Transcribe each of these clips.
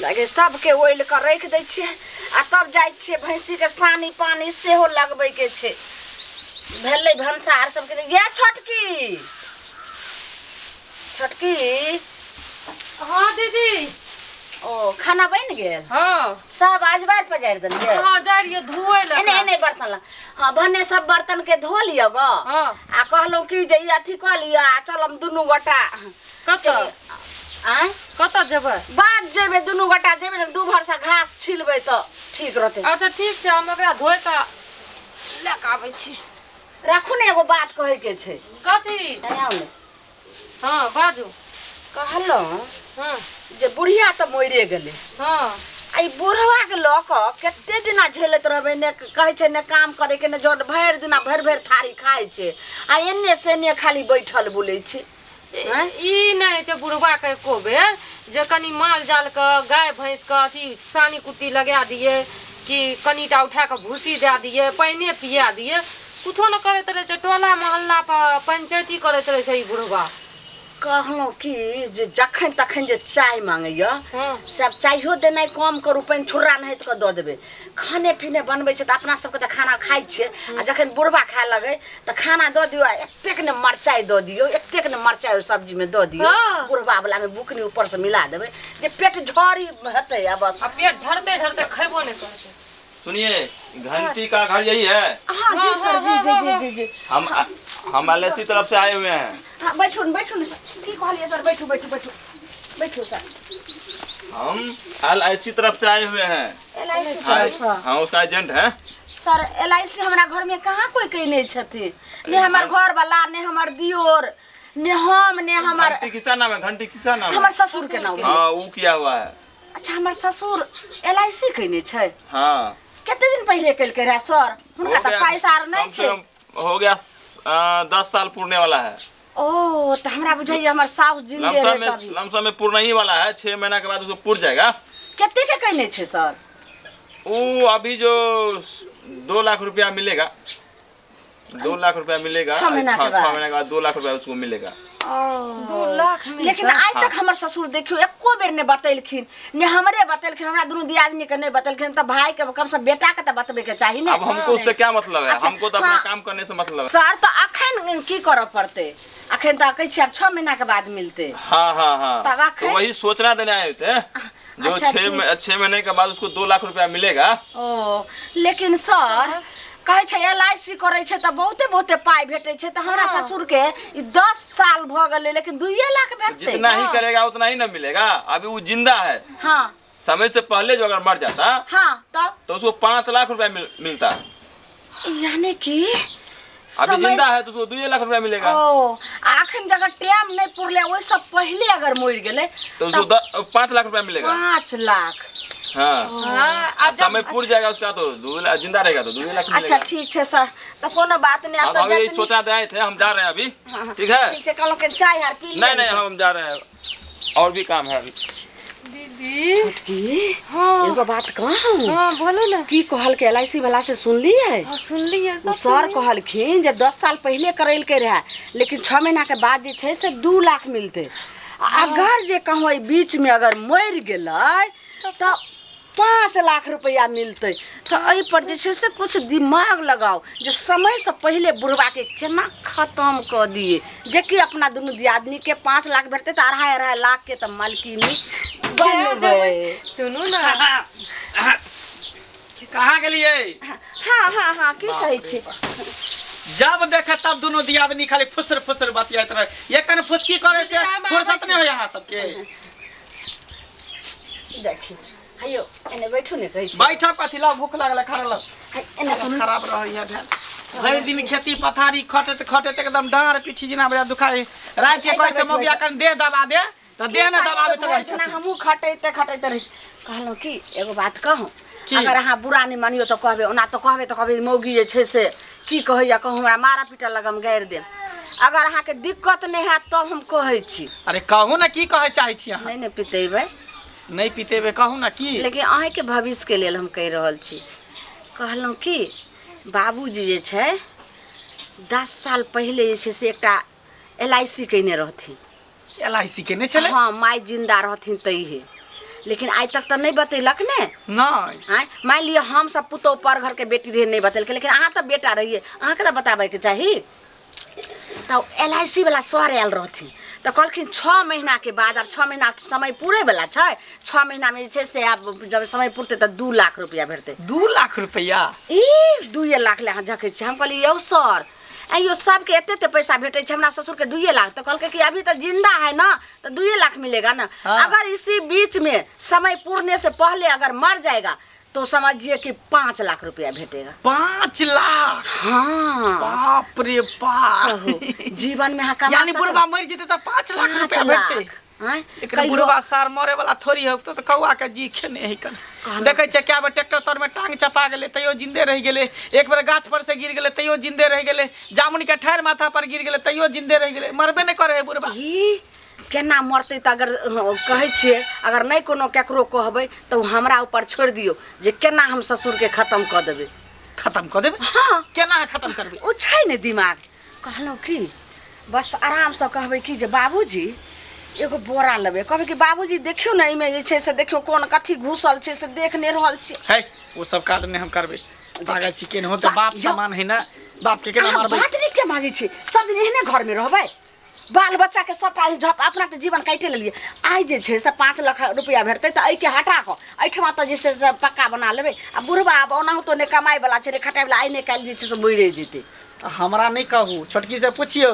लगे सबके ओलि कऽ राखि दै छियै आ तब जाइ छियै भैंसीके सानी पानी सेहो लगबैके छै। भेलै भनसार सबके। गे छोटकी, छोटकी। हाँ दीदी। ओ खाना बनि गेल? हाँ। सब अजबारि पजारि देलियै? हाँ, जाइ रहियै धोए लए। एने एने बर्तन ला। हाँ, भने सब बर्तन के धो लिअ ग। हाँ। आ कहलहुँ कि जे ई अथी कऽ लिअ आ चल हम दुनू गोटा। कतऽ? आँय? कतऽ जेबै? बाध जेबै, दुनू गोटा जेबै ने, दू भरसा घास छिलबै तऽ ठीक रहतै। अच्छा ठीक छै, हम एकरा धोइ कऽ लए कऽ आबै छी। राखू ने, एगो बात कहैके छै। कथी? एने आउ ने। हाँ बाजू। कहलहुँ हाँ जे बुढ़िया तऽ मरिए गेलै। हाँ। आ ई बुढ़वाके लऽ कऽ कते दिना झेलैत रहबै? ने कहै छै ने काम करैके ने जट, भरि दिना भरि भरि थारी खाइ छै आ एन्ने से एन्ने खाली बैठल बुलै छै। आँय? ई नहि होइ छै बुढ़बाके एको बेर जे कनि माल जालके गाय भैंसके अथी सानी कुट्टी लगा दियै कि कनिटा उठा कऽ भूसी दए दियै, पानिए पिया दियै, कुछो नहि करैत रहै छै। टोला मोहल्ला पर पंचायती करैत रहै छै ई बुढ़बा। कहलहुँ कि जे जखन तखन जे चाय मांगैया हाँ। से आब चायो देनाइ कम करू, पानि छुर्रा नहाइत कऽ दऽ देबै। खाने पीने बनबै छै तऽ अपना सबके तऽ खाना खाइ छियै, आ जखन बुढ़बा खाय लगै तऽ खाना दऽ दियौ आ एतेक ने मरचाइ दऽ दियौ, एतेक ने मरचाइ ओहि सब्जीमे दऽ दियौ। हाँ। बुढ़बा वलामे बुकनी ऊपरसँ मिला देबै जे पेट झड़ी हेतै आ बस। आ पेट झड़ते झड़ते खयबो नहि करतै। सुनिए, घंटी का घर यही है? हाँ जी सर, जी जी जी जी जी। हम एल तरफ से आए हुए हैं। हाँ, बैठू ने, बैठू ने सर। की कहलियै सर? बैठू बैठू बैठू बैठू सर। हम एल I सी तरफ से आए हुए हैं। एल I सी हाँ, तरफ सँ? हाँ, उसका एजेंट है। सर, एल I सी हमरा घर में कहाँ कोई कयने छथिन, ने हमर घर वाला, ने हमर दियोर, ने हम, ने हमर। घंटी किसका नाम है? घंटी किसका नाम है? हमर ससुर के नाम। हाँ, वो किया हुआ है। अच्छा, हमर ससुर एल I सी कयने छै? हाँ। कते दिन पहिले केलकै रहे सर? हुनका हो तऽ गया, पैसा आर नहि कम से छै। कम हो गया 10 साल पुरने वाला है। ओ तऽ हमरा बुझाइए हमर साउस जिंदे लमसम रहे में तभी। लमसम में पुरने ही वाला है, 6 महीना के बाद उसको पुर जाएगा। कते के कयने छै सर? वो अभी जो 2 लाख रुपया मिलेगा, 2 लाख रुपया मिलेगा। 6 महीना के छः बाद। 6 महीना के बाद 2 लाख रुपया उसको मिलेगा। 2 लाख मिलतै? लेकिन आइ तक हमर ससुर देखियौ एको बेर नहि बतेलखिन, ने हमरे बतेलखिन, हमरा दुनू दियादनी के नहि बतेलखिन, तऽ भाई के कम से बेटा के तऽ बतबे के चाही ने। अब हमको उससे क्या मतलब है? अच्छा, हमको तो अपना हाँ। काम करने से मतलब है। सर, तऽ अखन की करऽ पड़तै? अखन तऽ कहै छी आब 6 महीना के बाद मिलतै। हाँ। तब तो वही सूचना देने आए थे जो अच्छा, छः ठीक। 6 महीने के बाद उसको 2 लाख रुपया मिलेगा। ओ लेकिन सर, कहै छै एल I सी करै छै तऽ बहुते बहुते पाइ भेटै छै, तऽ हमरा ससुर के ई 10 साल भऽ गेलै लेकिन 2 लाख भेटतै? जितना ही करेगा उतना ही न मिलेगा। अभी वो जिंदा है। समय से पहले जो अगर मर जाता हाँ, तब? तो उसको 5 लाख रुपया मिलता। यानी कि अभी समय जिंदा है तो उसको 2 लाख रुपया मिलेगा। ओ आ अखन जगह टाइम नहि पुरलै, ओहिसँ पहिले अगर मरि गेलै तो उसको 5 लाख रुपया मिलेगा। 5 लाख? हाँ। हाँ, आ जब समय पुर जाएगा उसका तो 2 लाख, जिंदा रहेगा तो 2 लाख अच्छा। मिलेगा। ठीक छै सर, तऽ कोनो बात नहि। आब अब तऽ हम यही जतनी सूचना दे आए थे, हम जा रहे हैं अभी। ठीक है? ठीक छै, कहलहुँ कि चाय आर पी लिअ। नहीं नहीं, हम जा रहे हैं, और भी काम है अभी। दीदी। की? हाँ। एगो बात कहूँ? हाँ, बोलो ना। की कहलकै एल I सी वाला से सुनलियै? हाँ, सुनलियै। ओ सब सर सुनलियै। कहलखिन जे 10 साल पहिले करेलकै रहए, लेकिन 6 महीना के बाद जे छै से 2 लाख मिलतै, आ अगर जे कहूँ एहि बीचमे अगर मरि गेलै तऽ 5 लाख रुपैआ मिलतै। तऽ एहिपर जे छै से किछु दिमाग लगाउ जे समयसँ पहिले बुढ़बाके केना खतम कऽ दियै, जेकि अपना दुनू दियादनीके 5 लाख भेटतै तऽ अढ़ाइ अढ़ाइ लाखके तऽ मालकिनी बनबै। सुनू ना। कहाँ गेलियै? हाँ, की कहै छी? जब देखे तब दुनू दियादनी खाली फुसर फुसर बतियाइत रहे। एक कन फुसकी करे से फुर्सत नहीं होय अहाँ सबके। देखी, हैयो, एने बैठू ने, कहै छी। बैठब कथी ला? भूख लागल, खाना ला। है, एने सुनू। खराब रहै है भेल। भरि दिन खेती पथारी खटैत खटैत एकदम डाँड़ पीठी जेना बजा दुखाइ। राति के कहै छै मौगिया कन देह दबा दे, तऽ देह ने दबाबैत रहै जेना छथिन। हमहूँ खटैते खटैते रहै छी। कहलहुँ कि एगो बात कहूँ? की? अगर अहाँ बुरा नहि मानियो तऽ कहबै, ओना तऽ कहबै तऽ कहबै मौगी जे छै से की कहैया, कहूँ हमरा मारा पीटऽ लगम, गारि देब। अगर अहाँके दिक्कत नहि हैत तब हम कहै छी। अरे कहू ने, की कहै चाहै छी अहाँ? नहि ने पितेबै। नहि पितेबै, कहू ने की। लेकिन अहीँके भविष्यके लेल हम कहि रहल छी। कहलहुँ कि बाबूजी जे छै 10 साल पहिले जे छै से एकटा एल I सी कयने रहथिन। एल I सी केने छलै? हाँ, माय जिंदा रहथिन तैहे। लेकिन आइ तक तऽ नहि बतेलक ने। नहि। आँय, मानि लिअ हम सब पुतोह पर घरके बेटी रहियै, नहि बतेलकै, लेकिन अहाँ तऽ बेटा रहियै, अहाँके तऽ बताबैके चाही। तऽ एल I C वाला सर आयल रहथिन तऽ कहलखिन 6 महीनाके बाद, आब 6 महीना समय पूरे वाला छै, 6 महीनामे जे छै से आब जब समय पुरतै तऽ 2 लाख रुपया भेटतै। 2 लाख रुपया? ई 2 लाख ले अहाँ झकै छी। हम कहलियै यौ सर, आइयो सबके एते एते पैसा भेटै छै, हमरा ससुरके 2 लाख। तऽ कहलकै कि अभी तऽ जिंदा है ना तो 2 लाख मिलेगा ना। हाँ। अगर इसी बीच में समय पूरने से पहले अगर मर जाएगा तो समझिए कि 5 लाख रुपया भेटेगा। 5 लाख? हाँ। बाप रे बाप। कहू, जीवन में अहाँ कमा यानी सकब? बुढ़वा मरि जेतै तऽ 5 लाख 5 रुपया लाख। भेटतै। आँय? लेकिन कहियो- बुढ़वा सार मरे वाला थोड़ी है, तो कौआ के जी खेने है कन। देखै छियै कए बेर ट्रैक्टर तर में टांग चपा गेलै तैयो जिंदे रहि गेलै, एक बेर गाछ पर से गिर गेलै तैयो जिंदे रहि गेलै, जामुन के ठाढ़ि माथा पर गिर गेलै तैयो जिंदे रहि गेलै, मरबे नहि करै है बुढ़वा। ई केना मरतै? तऽ अगर कहै छियै, अगर नहि कोनो केकरो कहबै तऽ ओ हमरा ऊपर छोड़ि दियौ जे केना हम ससुरके खत्म कऽ देबै। खत्म कऽ देबै? हाँ। केना खत्म करबै? ओ छै ने दिमाग। कहलहुँ कि बस आरामसँ कहबै कि जे बाबूजी एगो बोरा लेबै, कहबै कि बाबूजी देखियौ ने एहिमे जे छै से देखियौ कोन कथी घुसल छै से देख नहि रहल छियै। है, ओ सब काज नहि हम करबै, पागल छी केनहो तऽ बाप समान है ना, बाप के केना अहाँ मारबै? बात नहि किया मांगै छी? सब दिन एहने घरमे रहबै? बाल बच्चाके सबटा झप अपना तऽ जीवन काटि लेलियै। आइ जे छै से 5 लाख रुपया भेटतै तऽ एहिके हटा कऽ एहिठमा तऽ जे छै से पक्का बना लेबै। आ बुढ़बा आब ओनाहितो नहि कमाइवला छै नहि खटाइवला, आइ नहि काल्हि जे छै से मरिए जेतै। तऽ हमरा नहि कहू, छोटकी से पुछियौ,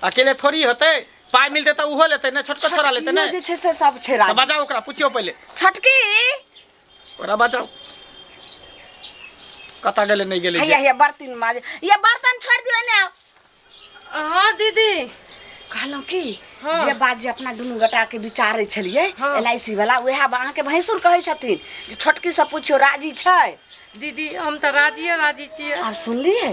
अकेले थोड़ी होतै, पाइ मिलतै तऽ ओहो लेतै ने, छोटको छोरा लेतै ने। छोटकियो जे छै से सब छै तऽ राजी। बजाउ ओकरा, पुछियौ पहिले। छोटकी, ओकरा बजाउ, कतऽ गेलै नहि गेलै। हैया हैया बर्तन माजे, ये बर्तन छोड़ि दियौ एने आउ। हाँ दीदी। कहलहुँ कि जे बात जे अपना दुनू गोटाके विचारै छलियै एल I C वाला, उएह अहाँके भैंसुर कहै छथिन जे छोटकी से पुछियौ राजी छै। दीदी हम तऽ राजिए राजी छियै। आब सुनलियै,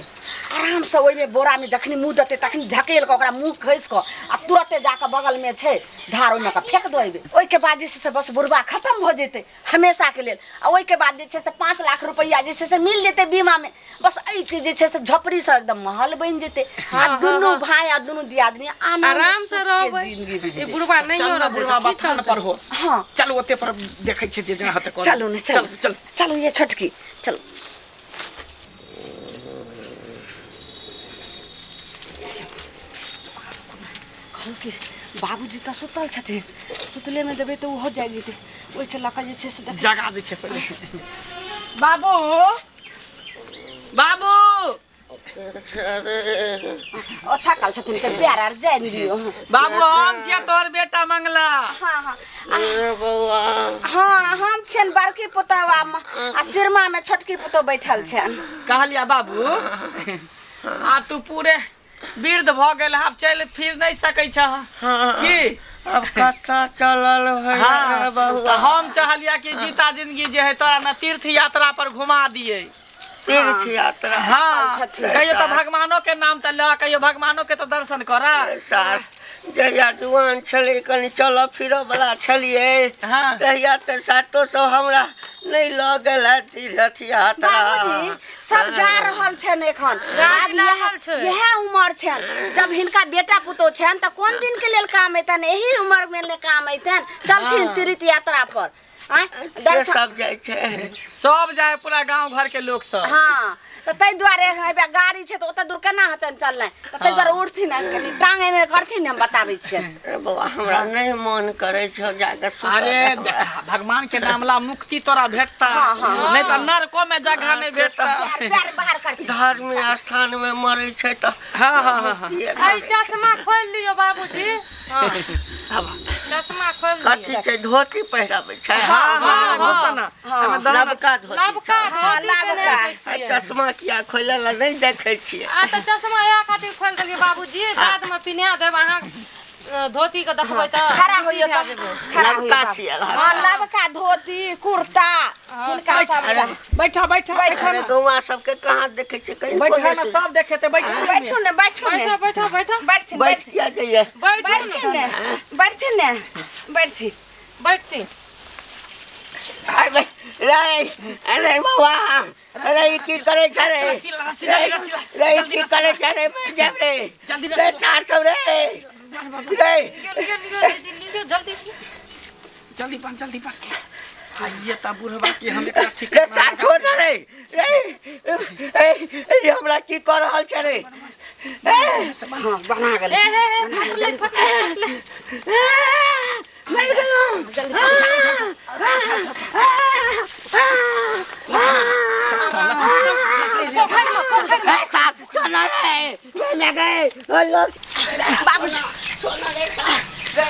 आरामसँ ओहिमे बोरामे जखनी मुँह देतै तखनी धकेल कऽ ओकरा मुँह खसि कऽ आ तुरते जाकऽ बगलमे छै धार ओहिमे कऽ फेक देबै। ओहिके बाद जे छै से बस बुढ़बा खतम भऽ जेतै हमेशाके लेल। आ ओहिके बाद जे छै से 5 लाख रुपैआ जे छै से मिल जेतै बीमामे। बस एहिके जे छै से झोपड़ीसँ एकदम महल बनि जेतै आ दुनू भाय आ दुनू दियादनी आनन्द आराम से सुखके रहबै। जिंदगी ई बीततै। बुढ़वा चल नहियो ने रहतै बुढ़वा तऽ की बथान चलतै? पर हो। हाँ। चलू ओते पर देखै छियै जे जेना हेतै करबै। चलू ने, चलू। चलू, चलू। चलू ये छोटकी, चलू। कहलहुँ कि बाबूजी तऽ सुतल छथिन, सुतलेमे देबै तऽ ओहो जागि जेतै, ओहिके लऽ कऽ जे छै से देखै जगा दै छै पहिले। बाबू, बाबू। ओ थकल छथिन तऽ पैर आर जाय नहि दियौ। बाबू, हम छियै तोहर बेटा मंगला। हाँ हाँ। बौआ। हाँ, हम छियनि बड़की पुतहु आ सिरमामे छोटकी पुतहु बैठल छनि। कहलिया बाबू, आ तू पूरे वृद्ध भऽ गेल, आब चलि फिर नहि सकै छह की? अब कतऽ चलल है? हाँ, बौआ। तऽ हम चाहलिया कि जीता जिंदगी जे है तोरा ने तीर्थ यात्रा पर घुमा दिए। तीर्थ यात्रा? हाँ। छथिन। कहियो तऽ भगवानो के नाम तऽ लऽ, कहियो भगवानो के तऽ दर्शन कर। सार, जहिया जुआन छलै, कनि चलऽ फिरऽ वाला छलियै, हाँ। तहिया तऽ सातो सब हमरा नहि लऽ गेल है तीर्थ यात्रा। बाबूजी सब जा रहल छनि एखन। गाड़ी आब लागल छै। इएह उमर छनि, जब हिनका बेटा पुतोह छनि तऽ कोन दिन के लेल काम अयतनि? एही उमर मे ने काम अयतनि। चलथिन तीर्थ यात्रा पर। आँय, के दर्शन सब जाइ छै? सब जाय, पूरा गांव घर के लोक सब। हाँ, तऽ ताहि दुआरे हेबे गाड़ी छै तऽ ओते दूर केना हेतनि चलनाइ, तऽ ताहि दुआरे उठथिन आ कनि टांग एने करथिन ने, हम बताबै छियनि। अरे बौआ, हमरा नहि मन करै छौ जाके सुतऽ। अरे हमरा। देखा, भगवान के नाम ला मुक्ति तोरा भेटता, हाँ, हाँ। नहीं तऽ नरको में जगह नहीं भेटता। पैर पैर बाहर करथिन। धार्मिक स्थान मे मरै छै तऽ हाँ हाँ हाँ हाँ। मुक्तिए अरे भेटै छै। चश्मा खोलि लियौ बाबूजी। हाँ, चश्मा खोलि लियौ। कथी छै, धोती पहिराबै छै? हाँ हाँ, हाँ, घुसा ना। हमे दहना। नबका धोती नबका छै। हाँ, धोती नबका। पहिराबै आ छियै। चश्मा किया खोलै लए नहि देखै छियै? आ तऽ चश्मा इएह खातिर खोलि देलियै बाबूजी, बादमे पिन्हा देब अहाँ, धोती के देखबै तऽ खड़ा खुशी होइयो भए तऽ जेबै। खड़ा होइयो नबका बाबू। छियै। हाँ, नबका धोती कुर्ता हिनका सबटा। बैठा बैठा बैठा अरे ना। गौआ सबके कहाँ देखै छियै? कहीं बैठा ना, सब देखेते, बैठा। बैठू ने, बैठू ने। बैठो बैठो बैठो। बैठथिन। बैठ किया जइयै? बैठू ने। बैठथिन ने, बैठथिन ने, बैठथिन। बैठती। आय बै रे, अरे बौआ, अरे ई की करै छै रे? रस्सी ला, रस्सी जल्दी, रस्सी ला। रे, ई जल्दी की रस्सी करै ला। छै रे? मरि जायब रे। जल्दी रे रस्सी ला। चार सब रे रे। लियौ लियौ लियौ दीदी, लियौ जल्दी। जल्दी पान, जल्दी पान। आइए ता बुढ़वा के हम एकरा ठीक रे सार छोड़ ना रे रे ए ए हमरा की कर रहल छै रे ए हाँ बना गेलै ए हे हे फटले फटले फटले मर गेलौं पोखरि मे पोखरि मे ए सार छोड़ ना रे रे मैं गए ओ लोग बाबूजी छोड़ ना रे सार रे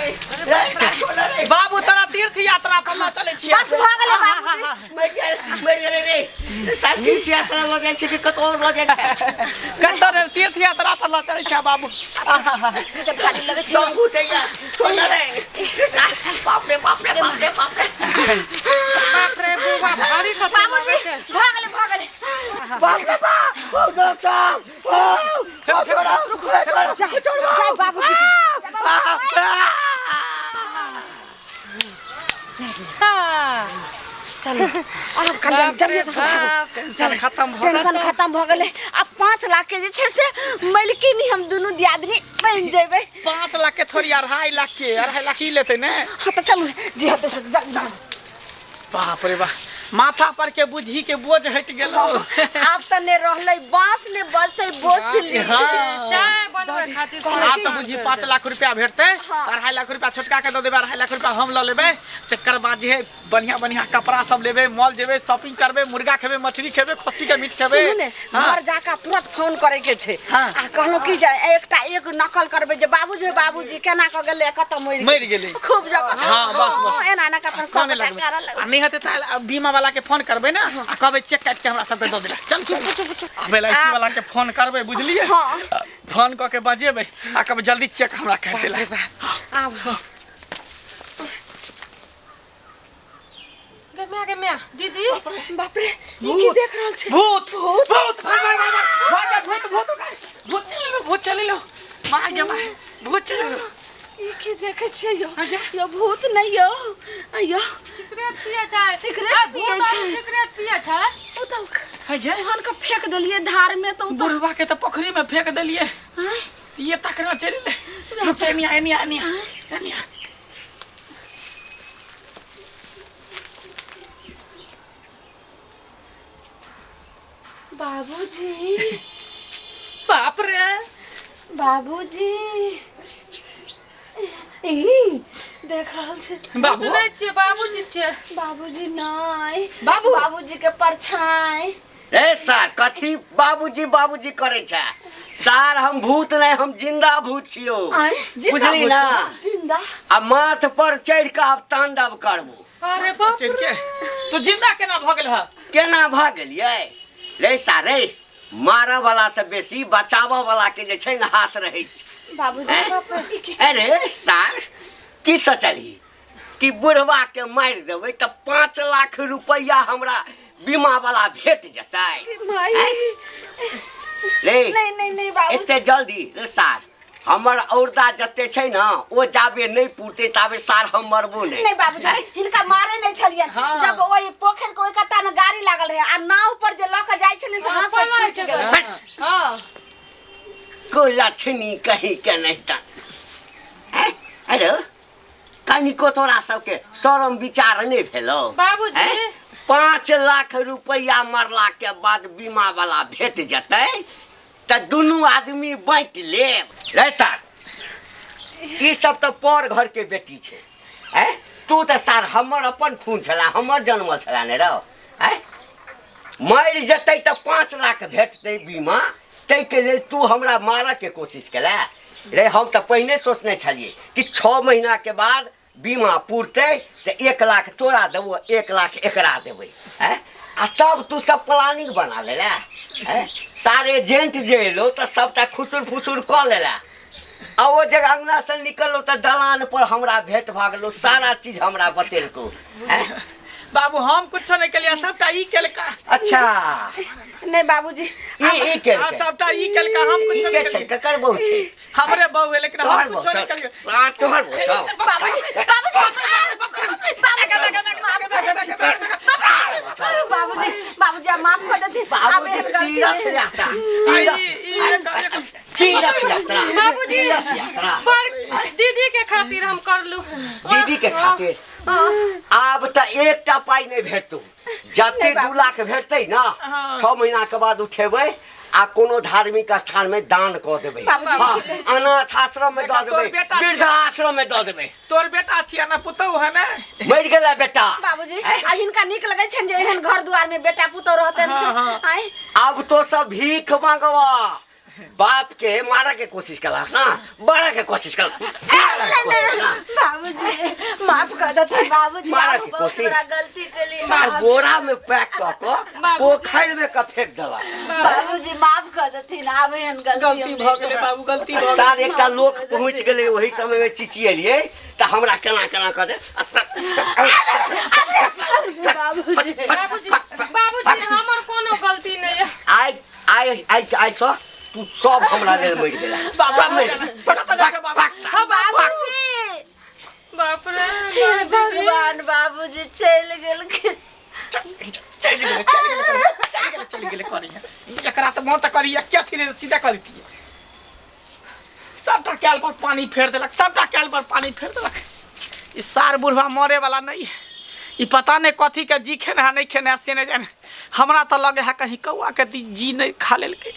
रे सार छोड़ ना रे बाबू तोरा तीर्थ यात्रा पर लऽ चलै छियै बस भऽ गेलै बाबूजी मर गेल मर गेल रे रे सार तीर्थ यात्रा लऽ जाइ छै कि कतौ और लऽ जाइ छै कतऽ रे तीर्थ यात्रा पर लऽ चलै छियै बाबू जब छाली लगै छै दम घुटैया छोड़ ना रे रे सार बाप रे बाप रे बाप रे बाप रे बाप रे बुआ भारी कते बाबूजी लगै छै भऽ गेलै भऽ गेलै बाप रे बाप ओ डॉक्टर ओ ओ छोड़ो छोड़ो छोड़ो बाबूजी हाँ। चलू आब कल्याण बाप रे जल्दी से भागू बाप। टेंशन खत्म भऽ गेल टेंशन खत्म भऽ गेलै आब 5 लाख के जे छै से मलकिनी हम दुनू दियादनी बनि जेबै 5 लाख के थोड़ी 2.5 लाख के 2.5 लाख ही लेतै ने हाँ तऽ चलू जे हेतै से जा जा बाप रे बाप माथा पर के बुझी के बोझ हटि गेलो आब तऽ ने रहलै बाँस ने बजतै बोसली हाँ। चाय बनबै खातिर आब तऽ बुझी 5 लाख रुपया भेटतै 2.5 लाख रुपया छोटका के दऽ देबै 2.5 लाख रुपया हम लऽ लेबै तकर बाद जे है बढ़िया बढ़िया कपड़ा सब लेबै मॉल जेबै शॉपिंग करबै मुर्गा खेबै मछली खेबै खस्सी के मीट खेबै सुनू ने हाँ। घर जाके तुरंत फोन करे के छै हाँ। आ कहलहुँ की जे एकटा एक नकल करबै जे बाबूजी बाबूजी केना कऽ गेलै कतऽ मरि मरि गेलै। खूब जगह हाँ, बस, बस। एना एना कऽ अपन सब काने गोटा लगबै करऽ लगबै। आ नहि हेतै तऽ बीमा वाला के फोन करबै ने आ कहबै चेक काटि के हमरा सबके दऽ देला चल चल आब एल I C वाला के फोन करबै बुझलियै हाँ। फोन कऽ के बजेबै आ कहबै जल्दी चेक हमरा काटि देला आब गे माय गे माय दीदी बाप रे ई की देख रहल छै भूत भूत भाग भाग भाग भाग भाग भूत भूत भूत चलि लो भूत चलि लो मार गे मार भूत चलि लो ई की देखै छियै यौ आज्ञा। यौ भूत नहि यौ यौ सिगरेट पियै छै सिगरेट आ, भूत पियै आर छै। सिगरेट पियै छै ओ तऽ है गे ओहन के फेंक देलियै धार में तऽ ओ तऽ बुढ़वा के तऽ पोखरी में फेंक देलियै आँय? ये तकना चलि ले रुक एनिया एनिया एनिया एनिया बाबूजी बाप रे बाबूजी ई देख रहल छै बाबू नहि छियै बाबूजी छियै बाबूजी नहि बाबू। बाबूजी के परछाई ए सार कथी बाबूजी बाबूजी करै छै सार हम भूत नहीं हम जिंदा भूत छियो आँय? बुझली ना जिंदा आ माथ पर चढ़ के आब तांडव करबो अरे बाप चढ़ि के तो जिंदा केना भऽ गेल ह केना भऽ गेलियै रे सार रे मारऽ वाला से बेसी बचाबऽ वाला के जे छै ने हाथ रहै छै बाबूजी ई की- अरे सार की सोचलही कि बुढ़वा के मारि देबै तऽ 5 लाख रुपैआ हमरा बीमा वाला भेट जेतै माई रे नहीं नहीं नहीं बाबूजी एते जल्दी रे सार हमर औरदा जते छै ने ओ जाबे नहि पुरतै ताबे सार हम मरबो नहि नहीं बाबूजी हिनका मारे नहीं छलियन हाँ। जब ओहि पोखरि के ओहि कत्ता में गाड़ी लागल रहे आ नाव पर जे लऽ के जाइ छलियै से हाथ से पलटि छूटि गेलै गेलै हँ को लक्ष्मी कहीं के नहीं त अरे कनिको तोरा सबके शरम विचार नहीं भेलो बाबूजी। हैं? 5 लाख रुपया मरला के बाद बीमा वाला भेट जतै तऽ दुनू आदमी बाँटि लेब रे सर ई सब तऽ पर घर के बेटी छै हैं तू तऽ सर हमर अपन खून छला हमर जन्मल छला ने रौ हैं मरि जेतै तऽ 5 लाख भेटतै बीमा ताहिके लेल तू हमरा मारऽके कोशिश केला रे हम तऽ पहिने सोचने छलियै कि 6 महीनाके बाद बीमा पुरतै तऽ 1 लाख तोरा देबो 1 लाख एकरा देबै हैं आ तब तू सब प्लानिंग बना लेला हैं सारे एजेंट जे एलो तऽ सबटा खुसुर फुसुर कऽ लेला आ ओ जगह अंगना से निकललो तऽ दलान पर हमरा भेंट भऽ गेलो सारा चीज हमरा बतेलको हैं बाबू हम कुछो नहीं केलियै सबटा ई केलका अच्छा नहीं बाबूजी ई ई हाँ केलकै सबटा ई केलका हम ई कुछो के नहीं छै केलियै ककर बहु छै हमरे बहू है लेकिन तोहर हम बहु कुछो नहीं छौ केलियै सार तोहर बहु छौ बाबूजी बाबूजी बाबूजी बाबूजी आप माफ कर देते आप बाबूजी एहन गलती तीरथ नहीं। यात्रा आ, तीरथ ई ई एक- एक- तीरथ यात्रा बाबूजी तीरथ यात्रा पर दीदी के खातिर हम करलू दीदी के खातिर आब तऽ एकटा पाइ नहि भेटतौ। जते 2 लाख भेटतै ना, 6 महीना के बाद उठेबै आ कोनो धार्मिक स्थान में दान कऽ देबै। हाँ, अनाथ आश्रम में दऽ देबै, वृद्धाश्रम में दऽ देबै। तोर बेटा छिया ना पुतहु है ने? मरि गेलै बेटा। बाबूजी, आ हिनका नीक लगै छनि जे एहन घर दुआर में बेटा पुतहु रहतनि से? आँय? आब तो सब भीख मांगवा। बाप के मारे के कोशिश करा ना, मारे के कोशिश करा, मारे के कोशिश ना। बाबूजी माफ कर देते बाबूजी, मारे के बहुत कोशिश। बड़ा गलती केली। सार बोरा में पैक क क पोखरि में क फेंक देला। बाबूजी माफ कर देथिन, आब एहन गलती गलती भऽ गेलै बाबू, गलती भऽ गेलै। सार एकटा लोक पहुँच गेलै ओहि समय में चिचिएलियै तऽ हमरा केना केना कऽ दे। बाबूजी बाबूजी, बाबूजी हमर कोनो गलती नहि है। आइ आइ आइ आइ सँ तू सब हमरा लेल मरि गेला, सब मरि गेला। बाबूजी, बाप रे हे भगवान, बाबूजी चलि गेलखिन। चलि गेलै, चलि गेलै, चलि गेलै, चलि गेलै। करिया एकरा तऽ मोन तऽ करिया क्या फिर सीधा कऽ दितियै। सबटा कैल पर पानी फेर देलक, सबटा कैल पर पानी फेर देलक। ई सार बुढ़वा मरे वाला नहीं है। ई पता नहीं कथी के जी खेने है नहीं खेने है से नहीं जाने। हमरा तऽ लगे है कहीं कौआ के जी नहीं खा लेलकै।